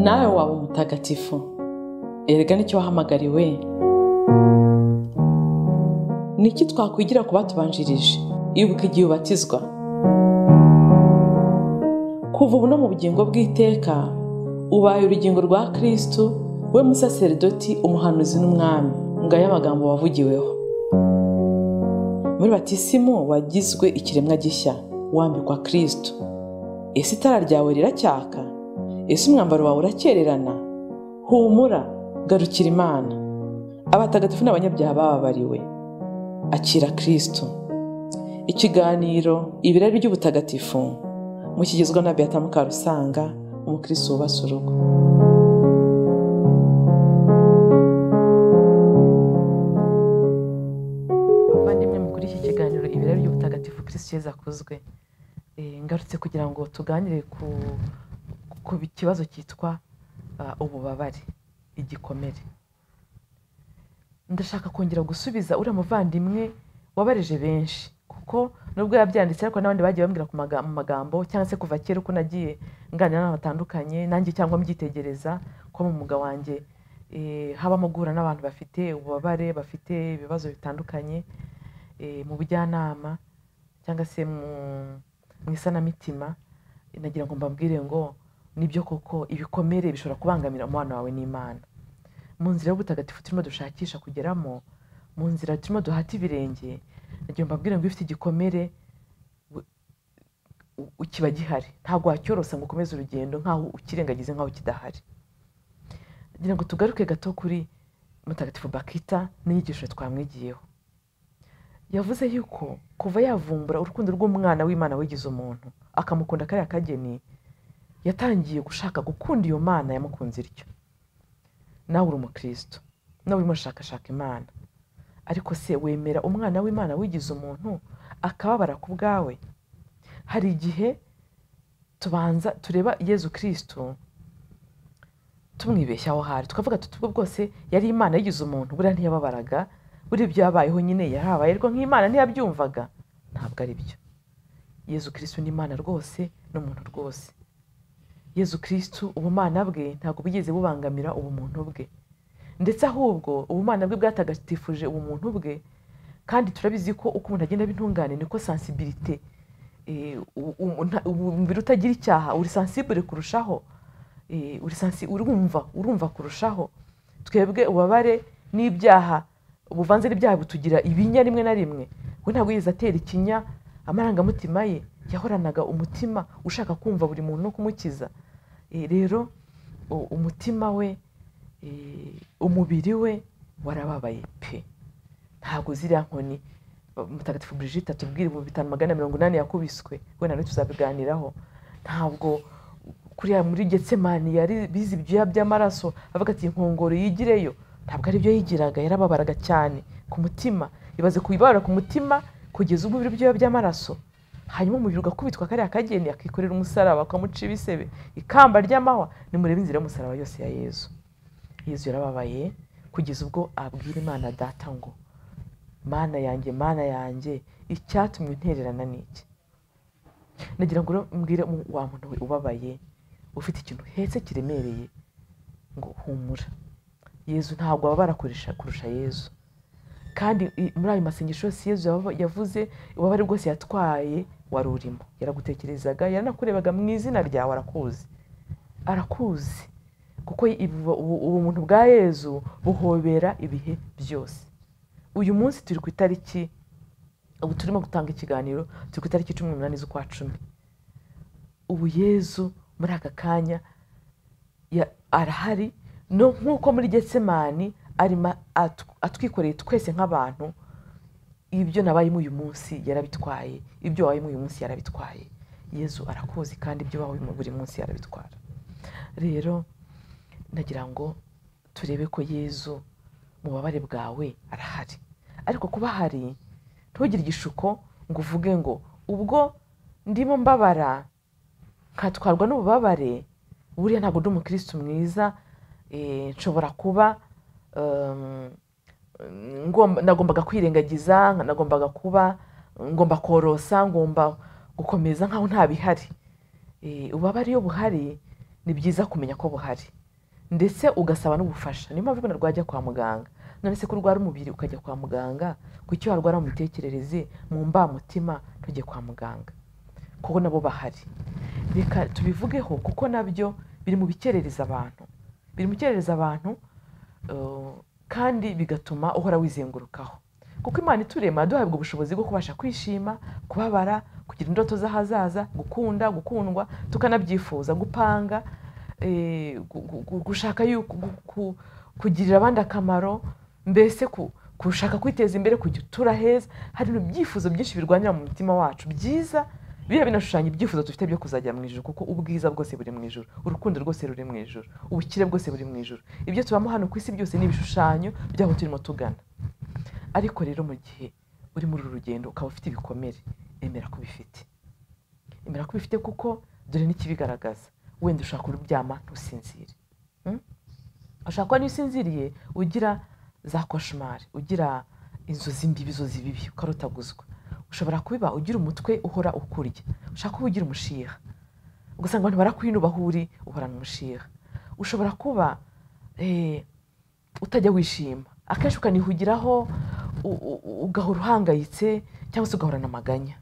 Nawe waba umutagatifu, erega nicyo wahamagariwe. Niki twakwigira ku batubanjirije? Ibuka igihe ubatizwa. Kuva ubu no mu bugingo bw'iteka ubaye urugingo rwa Kristo, we musaserdoti, umuhanuzi n'umwami. Ngaya amagambo wavugiweho. Muri batisimu wagizwe ikiremwa gishya, wambikwa Kristo. Ese itara ryawe riracyaka? Ese umwambaro wawe urakererana? Humura, garukira Imana. Abatagatifu n'abanyabyaha bababariwe. Akira Kristo. Ikiganiro Ibirari by'Ubutagatifu mukigezwa na Beata Mukarusanga, umukristo wubatse urugo. Bavandimwe, mukuri iki kiganiro Ibirari by'Ubutagatifu, Kristo Yezu akuzwe. Ngarutse kugira ngo tuganire ku kibazo cyitwa ububabare, igikomere. Ndashaka kongera gusubiza uriya muvandimwe wabarije benshi, kuko nubwo yabyanditse ariko n'abandi bagiye bambwira mu magambo, cyangwa se kuva kera uko nagiye nganira n'abantu batandukanye nanjye cyangwa mbyitegereza ko mu mwuga wanjye habamo guhura n'abantu bafite ububabare, bafite ibibazo bitandukanye mu bujyanama cyangwa se mu isanamitima. Nagira ngo mbabwire ngo nibyo koko ibikomere bishobora kubangamira umubano wawe n'Imana. Mu nzira y'ubutagatifu turimo dushakisha kugeramo, mu nzira turimo duhata ibirenge, nagira ngo mbabwire ngo ifite igikomere kiba gihari, ntabwo wacyorosa ngo ukomeze urugendo nkaho ukirengagize, nkaho kidahari. Nagira ngo tugaruke gato kuri Mutagatifu Bakita n'inyigisho twamwigiyeho. Yavuze yuko kuva yavumbura urukundo rw'umwana w'Imana wigize umuntu, akamukunda kariya kageni, yatangiye gushaka gukunda iyo Mana yamukunze ityo. Nawe uri umukristo, nawe urimo ushakashaka Imana, ariko se wemera umwana w'Imana wigize umuntu akababara ku bwawe? Hari igihe tubanza tureba Yezu Kristo tumwibeshyaho hari, tukavuga tuti ubwo bwose yari Imana yigize umuntu, buriya ntiyababaraga, buriya ibyo yabayeho nyine yarabaye ariko nk'Imana ntiyabyumvaga. Ntabwo ari byo. Yezu Kristo ni Imana rwose n'umuntu rwose. Yezu Kristo ubumana bwe ntabwo bwigeze bubangamira ubumuntu bwe, ndetse ahubwo ubumana bwe bwatagatifuje ubumuntu bwe. Kandi turabizi ko uko umuntu agenda abintungane niko sensibilité, umubiri utagira icyaha uri sensible kurushaho, urumva kurushaho. Twebwe ubabare n'ibyaha ubuvanze n'ibyaha butugira ibinya rimwe na rimwe. We ntabwo yigeze atera ikinya amarangamutima ye, yahoranaga umutima ushaka kumva buri muntu no kumukiza. Rero umutima we, umubiri we warababaye pe. Ntabwo ziriya nkoni Mutagatifu Brigitte atubwira 5180 yakubiswe, we na tuzabiganiraho. Ntabwo kuriya muri Getsemani yari bizi ibyuya by'amaraso avuga ati inkongoro yigireyo, ntabwo ari byo yigiraga, yarababaraga cyane ku mutima. Ibaze kubibara ku mutima kugeza ubwo ibyuya by'amaraso, hanyuma umubiri ugakubitwa kariya kageni, akikorera umusaraba akamuca ibisebe, ikamba ry'amahwa. Nimurebe inzira y'umusaraba yose ya Yezu. Yezu yarababaye kugeza ubwo abwira Imana Data ngo Mana yanjye, Mana yanjye, icyatumye untererana ni iki? Nagira ngo mbwire wa muntu we ubabaye, ufite ikintu uhetse kiremereye, ngo humura. Yezu ntabwo ababara kurusha Yezu. Kandi muri ayo masengesho yose Yezu yavuze, ububabare bwose yatwaye wari urimo, yaragutekerezaga, yaranakurebaga mu izina ryawe, arakuzi, arakuzi, kuko ubumuntu bwa Yezu buhobera ibihe byose. Uyu munsi turi ku itariki, ubu turimo gutanga ikiganiro, turi ku itariki 18 z'ukwa 10. Ubu Yezu muri aka kanya arahari, no nkuko muri Getsemani arimo atwikoreye twese nk'abantu. Ibyo nabayemo uyu munsi yarabitwaye, ibyo wabayemo uyu munsi yarabitwaye. Yezu arakuzi kandi ibyo wabayemo buri munsi yarabitwara. Rero nagira ngo turebe ko Yezu mu bubabare bwawe arahari. Ariko kuba ahari ntugire igishuko ngo uvuge ngo ubwo ndimo mbabara nkatwarwa n'ububabare, buriya ntabwo ndi umukristo mwiza, nshobora kuba nagombaga kwirengagiza, nagombaga kuba ngomba korosa, ngomba gukomeza nkaho nta bihari. Ububabare iyo buhari Ni byiza kumenya ko buhari ndetse ugasaba n'ubufasha. Niyo mpamvu ubona rwajya kwa muganga. None se ko urwara umubiri ukajya kwa muganga, kuki warwara mu mitekerereze, mu mbamutima ntujye kwa muganga? Kuko nabo bahari. Reka tubivugeho kuko nabyo biri mu bikerereza abantu, biri mu bikerereza abantu, kandi bigatuma uhora wizengurukaho. Kuko Imana iturema duhabwa ubushobozi bwo kubasha kwishima, kubabara, kugira indoto z'ahazaza, gukunda, gukundwa, tukanabyifuza, gupanga, gushaka kugirira abandi akamaro, mbese gushaka kwiteza imbere, kugitura heza. Hari ibyifuzo byinshi birwanira mu mutima wacu byiza, biriya binashushanya ibyifuzo dufite byo kuzajya mu ijuru, kuko ubwiza bwose buri mu ijuru, urukundo rwose ruri mu ijuru, ubukire bwose buri mu ijuru. Ibyo tubamo hano ku isi byose ni ibishushanyo by'aho turimo tugana. Ariko rero mu gihe uri muri uru rugendo ukaba ufite ibikomere, emera ko ubifite, emera ko ubifite, kuko dore n'ikibigaragaza. Wenda ushaka kuryama ntusinzire, ushaka kuba niyo usinziriye ugira za koshimari, ugira inzozi mbi, ibizozi bibi, ukarotaguzwa. Ushobora kubiba ugira umutwe uhora ukurya, ushaka kuba ugira umushiha, ugasanga abantu barakwinuba aho uri uhorana umushiha. Ushobora kuba utajya wishima, akenshi ukanihugiraho, ugahora uhangayitse, cyangwa se ugahorana amaganya.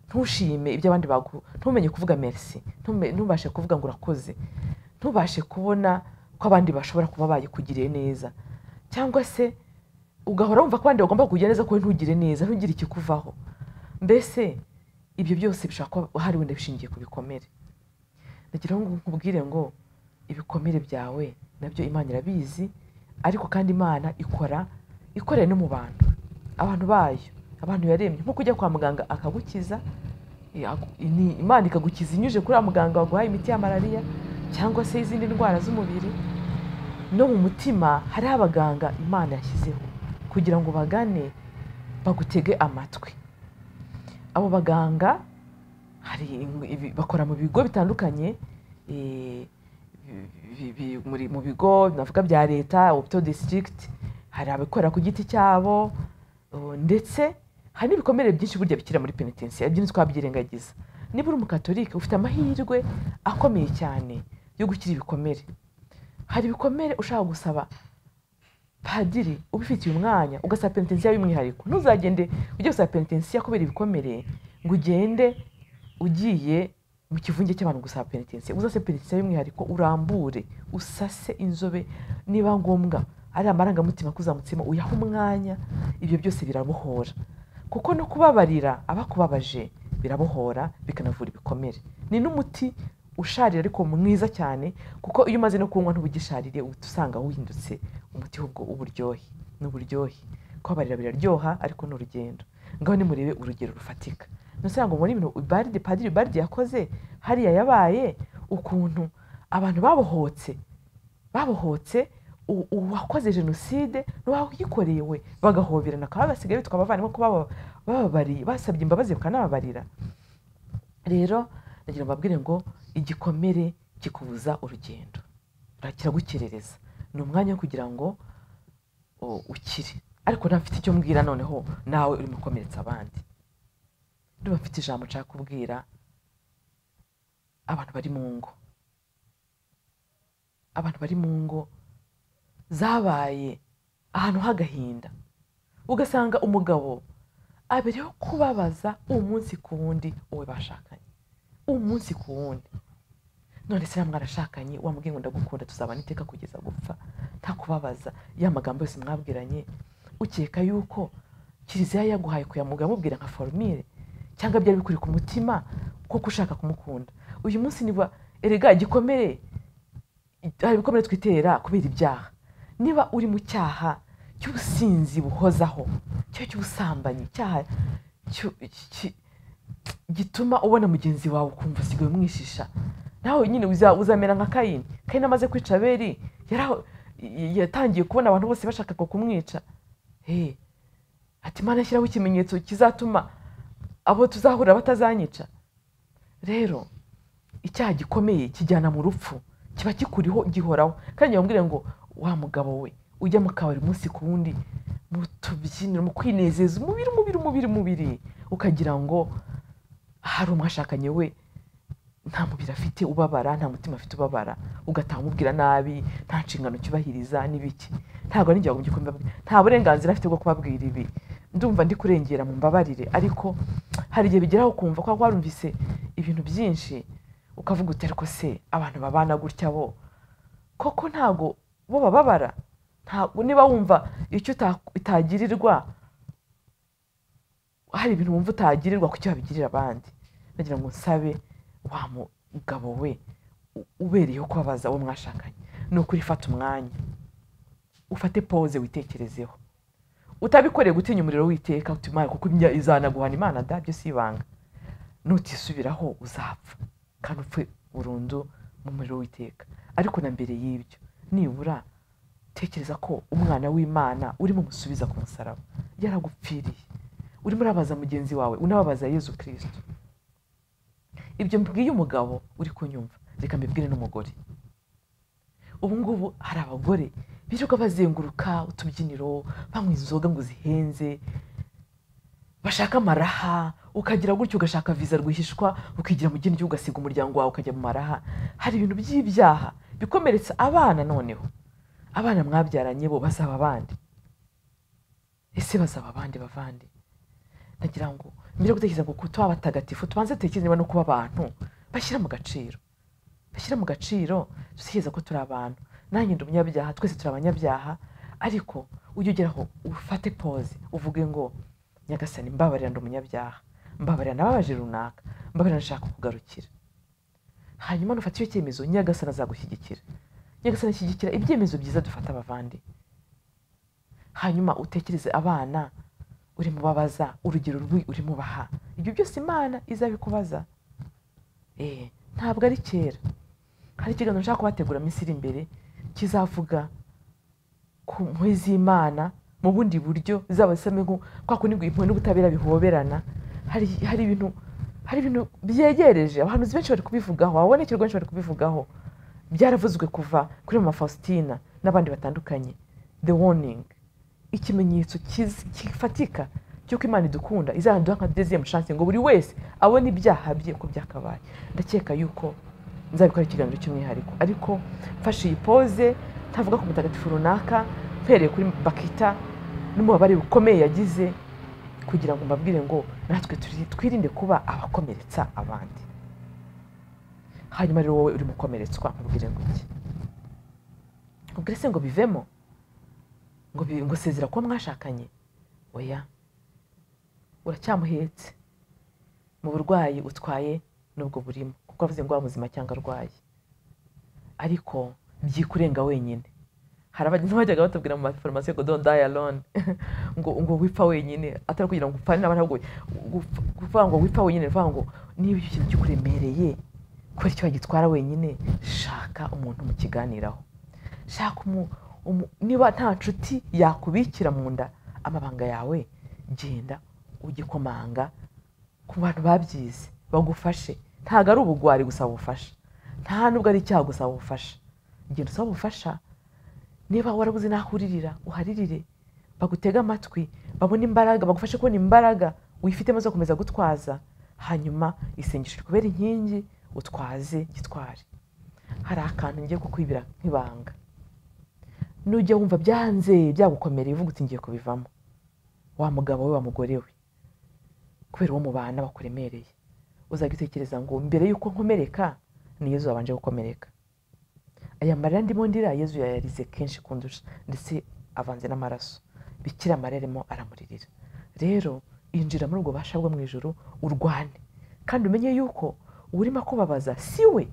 Ntushime ibyo abandi bagu, ntumenye kuvuga merci, ntubashe kuvuga ngo urakoze, ntubashe kubona ko abandi bashobora kuba bayikugiriye neza, cyangwa se ugahora wumva ko abandi bagomba kukugira neza, ko ntugire neza, ntugire ikikuvaho. Mbese ibyo byose bishobora kuba hari wenda bishingiye ku bikomere. Ndagira ngo nkubwire ngo ibikomere byawe nabyo Imana irabizi, ariko kandi Imana ikora ikorera no mu bantu, abantu bayo, abantu yaremye. Nkuko ujya kwa muganga akagukiza, Imana ikagukiza inyuje kuri wa muganga waguhaye imiti ya malariya cyangwa se izindi ndwara z'umubiri. No mu mutima hari abaganga Imana yashyizeho kugira ngo bagane bagutege amatwi. Abo baganga hari bakora mu bigo bitandukanye, mu bigo navuga bya leta, hôpital district, hari abikorera ku giti cyabo, ndetse hari n'ibikomere byinshi burya bikira muri penitensiya, ibyo ntitwabyirengagiza. Niba uri umukatolika ufite amahirwe akomeye cyane yo gukira ibikomere. Hari ibikomere ushaka gusaba padiri ubifitiye umwanya, ugasaba penitensiya y'umwihariko. Ntuzagende ujye gusaba penitensiya kubera ibikomere ngo ugende ugiye mu kivunge cy'abantu gusaba penitensiya. Uzasaba penitensiya y'umwihariko, urambure, usase inzobe, niba ngombwa ari amarangamutima akuzamutsemo uyahe umwanya. Ibyo byose birabohora, kuko no kubabarira abakubabaje birabohora, bikanavura ibikomere. Ni n'umuti usharira ariko mwiza cyane, kuko iyo umaze no kunywa ntubugisharire, uhita usanga wihindutse umuti ubwo uburyohe. N'uburyohe, kubabarira biraryoha, ariko ni urugendo. Ngaho nimurebe urugero rufatika. Nuse ngo muri ibintu Ubalde, Padiri Ubalde yakoze hariya, yabaye ukuntu abantu babohotse uwakoze jenoside n'uwayikoreye we bagahoberana, akaba basigaye bitwa abavandimwe, ko bababariye, basabye imbabazi bakanababarira. Rero ndagira mbabwire ngo igikomere kikubuza urugendo, kiragukerereza. Ni umwanya wo kugira ngo ukire. Ariko ntafite icyo mbwira noneho nawe urimo ukomeretsa abandi. Ndumva mfite ijambo nshaka kubwira abantu bari mu ngo, abantu bari mu ngo zabaye ahantu h'agahinda, ugasanga umugabo abereho kubabaza umunsi ku wundi uwe bashakanye, umunsi ku wundi. None se mwarashakanye, wamubwiye ngo ndagukunda tuzabana iteka kugeza gupfa, nta kubabaza, ya magambo yose mwabwiranye, ukeka yuko kiliziya yaguhaye kuyamuga mubwira nka formule, cyangwa byari bikuri ku mutima kuko ushaka kumukunda. Uyu munsi niba erega igikomere, hari ibikomere twitera kubera ibyaha. Niba uri mu cyaha cy'ubusinzi buhozaho, cyo cy'ubusambanyi, cyaha gituma ubona mugenzi wawe ukumva usigaye umwishisha, nawe nyine uzamera nka Kayini. Kayini amaze kwica Abeli, yatangiye kubona abantu bose bashaka kumwica. Ati Imana ishyiraho ikimenyetso kizatuma abo tuzahura batazanyica. Rero icyaha gikomeye kijyana mu rupfu, kiba kikuriho gihoraho. Kandi yambwira ngo wa mugabo we ujya mu kabari umunsi ku wundi, mu tubyiniro, mu kwinezeza umubiri, umubiri, umubiri, umubiri, ukagira ngo hari umwashakanye we Nta mubiri afite ubabara, nta mutima afite ubabara, ugataha umubwira nabi, nta nshingano cyubahiriza n'ibiki. Ntabwo ari njye wagombye kubibabwira, nta burenganzira afite bwo kubabwira ibi. Ndumva ndi kurengera, mu mbabarire, ariko hari igihe bigeraho ukumva ko warumvise ibintu byinshi, ukavuga uti ariko se abantu babana gutya bo koko ntago bo bababara? Ntabwo niba wumva icyo utagirirwa, hari ibintu wumva utagirirwa, kuki wabigirira abandi? Nagira ngo nsabe wa mugabo we ubereyeho kubabaza uwo mwashakanye, ni ukuri fata umwanya ufate pause, witekerezeho, utabikoreye gutinya umuriro w'iteka, uti Imana kuko izanaguhana Imana da, byo si ibanga. Nutisubiraho uzapfa kandi upfe burundu mu muriro w'iteka. Ariko na mbere y'ibyo, nibura tekereza ko umwana w'Imana urimo umusubiza ku musaraba yaragupfiriye, urimo urabaza mugenzi wawe, unababaza Yezu Kristo. Ibyo mbwiye umugabo uri kunyumva, reka mbibwire n'umugore. Ubu ngubu hari abagore birirwa bazenguruka utubyiniro, banywa inzoga ngo zihenze, bashaka amaraha, ukagira gutyo ugashaka viza rwihishwa, ukigira mu kindi gihugu, ugasiga umuryango wawe ukajya mu maraha. Hari ibintu by'ibyaha bikomeretsa abana. Noneho abana mwabyaranye bo bazaba abandi, ese bazaba abandi bavandi? Nagira ngo mbere gutekereza ngo tuba abatagatifu, tubanze dutekereze niba no kuba abantu bashyira mu gaciro, bashyira mu gaciro, dutekereza ko turi abantu. Nanjye ndi umunyabyaha, twese turi abanyabyaha, ariko ujye ugeraho ufate pause uvuge ngo Nyagasani mbabarira, ndi umunyabyaha, mbabarira nababaje runaka, mbabarira nashaka kugarukira. Hanyuma nufata icyo cyemezo, Nyagasani azagushyigikira. Nyagasani ashyigikira ibyemezo byiza dufata abavandi. Hanyuma utekereze abana urimo ubabaza, urugero rw'i urimo ubaha, ibyo byose Imana izabikubaza. Ntabwo ari kera. Hari ikiganiro nshaka kubategura minsi iri imbere kizavuga ku mpuhwe z'Imana mu bundi buryo, zaba zisa nko kwa kundi ngo impuhwe n'ubutabera bihoberana. Hari ibintu byegereje, abahanuzi benshi bari kubivugaho, ababonekerwa benshi bari kubivugaho. Byaravuzwe kuva kuri Mama Faustina n'abandi batandukanye. The warning, ikimenyetso kifatika cy'uko Imana idukunda, izaduha nka deuxième chance ngo buri wese abone ibyaha bye uko byakabaye. Ndakeka yuko nzabikora ikiganiro cy'umwihariko, ariko mfashe iyi pause ntavuga ku mutagatifu runaka, mpereye kuri Bakita n'umubabare ukomeye yagize, kugira ngo mbabwire ngo natwe twirinde kuba abakomeretsa abandi. Hanyuma rero wowe uri mukomeretswa, nkubwire ngo iki? Nkubwire se ngo bivemo, ngo sezera kuba mwashakanye? Oya, uracyamuhetse mu burwayi utwaye n'ubwo burimo, kuko avuze ngo muzima cyangwa arwaye, ariko byikurenga wenyine. Hari abantu bajyaga batubwira mu maformation ngo don't die alone, ngo wipfa wenyine, atari kugira ngo upfane n'abandi, ahubwo kuvuga ngo wipfa wenyine, bivuga ngo niba icyo kintu kikuremereye kubera icyo wagitwara wenyine, shaka umuntu mukiganiraho, shaka niba nta nshuti yakubikira mu nda amabanga yawe, genda ugikomanga ku bantu babyize bagufashe. Ntabwo ari ubugwari gusaba ubufasha, nta nubwo ari icyaha gusaba ubufasha. Genda usaba ubufasha, niba warabuze n'aho uririra uharirire, bagutege amatwi, babone imbaraga, bagufashe kubona imbaraga wifitemo zo gukomeza gutwaza. Hanyuma isengesho rikubere inkingi, utwaze gitwari. Hari akantu ngiye kukwibira nk'ibanga, nujya wumva byanze byagukomereye uvuga uti ngiye kubivamo, wa mugabo we wa mugore we, kubera uwo mubana bakuremereye, uzajya utekereza ngo mbere y'uko nkomereka ni Yezu wabanje gukomereka. Aya marira ndimo ndira Yezu yayarize kenshi kundusha, ndetse avanze n'amaraso. Bikira Mariya arimo aramuririra. Rero injira muri ubwo bubasha bwo mu ijuru, urwane, kandi umenye yuko urimo kubabaza si we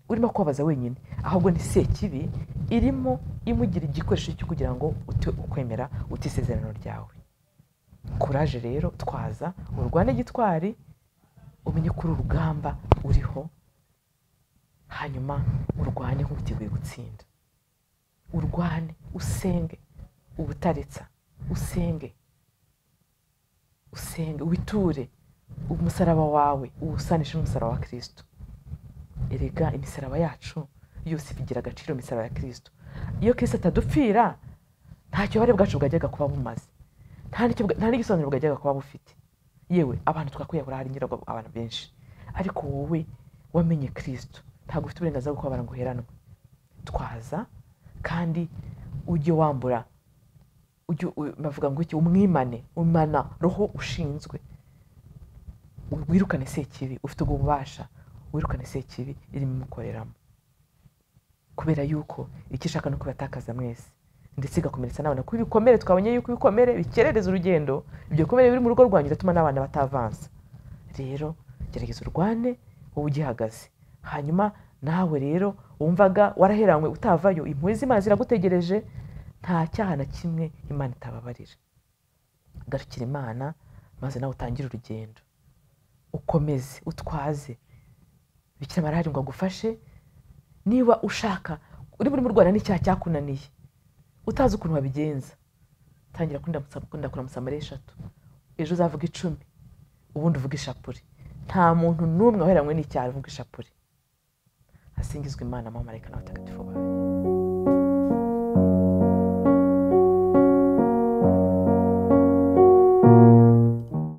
urimo kubabaza wenyine, ahubwo ni Sekibi irimo imugira igikoresho cyo kugira ngo ute ukwemera ute isezerano ryawe. Kuraje rero, twaza urwane gitwari, umenye ko uru rugamba uriho, hanyuma urwane nk'uwiteguye gutsinda. Urwane, usenge ubutaretsa, usenge, usenge, witure umusaraba wawe, uwusanishe n'umusaraba wa Kristo. Erega imisaraba yacu yose bigira agaciro, imisaraba ya Kristo. Iyo Kristo atadupfira, ntacyo bari bwacu bwajyaga kuba bumaze, nta n'igisobanuro bwajyaga kuba bufite. Yewe abantu twakwiyahura, hari nyirabwo abantu benshi, ariko wowe Wamenye Kristo, ntabwo ufite uburenganzira bwo kubabara ngo uheranwe. Twaza kandi ujye wambura, ujye bavuga ngo iki, umwimane, umana roho ushinzwe, wirukane sekibi. Ufite ubwo bubasha, wirukane sekibi irimo imukoreramo, kubera yuko icyo ishaka no kubatakaza mwese, ndetse igakomeretsa n'abana. Kuko ibikomere twabonye yuko ibikomere bikerereza urugendo, ibyo bikomere biri mu rugo rwanyu biratuma n'abana batavansa. Rero gerageza urwane wowe ugihagaze. Hanyuma nawe rero wumvaga waraheranywe utavayo, impuhwe z'Imana ziragutegereje. Nta cyaha na kimwe Imana itababarira. Garukira Imana maze nawe utangire urugendo, ukomeze utwaze. Bikira Mariya ngo agufashe. Niba ushaka uri muri murwana n'icyaha cyakunaniye utazi ukuntu wabigenza, tangira kuramutsa Mariya 3, ejo uzavuga 10, ubundi uvuga ishapure. Nta muntu n'umwe waheranywe n'icyaha avuga ishapure. Hasingizwe Imana, Mama, Marayika n'abatagatifu bayo.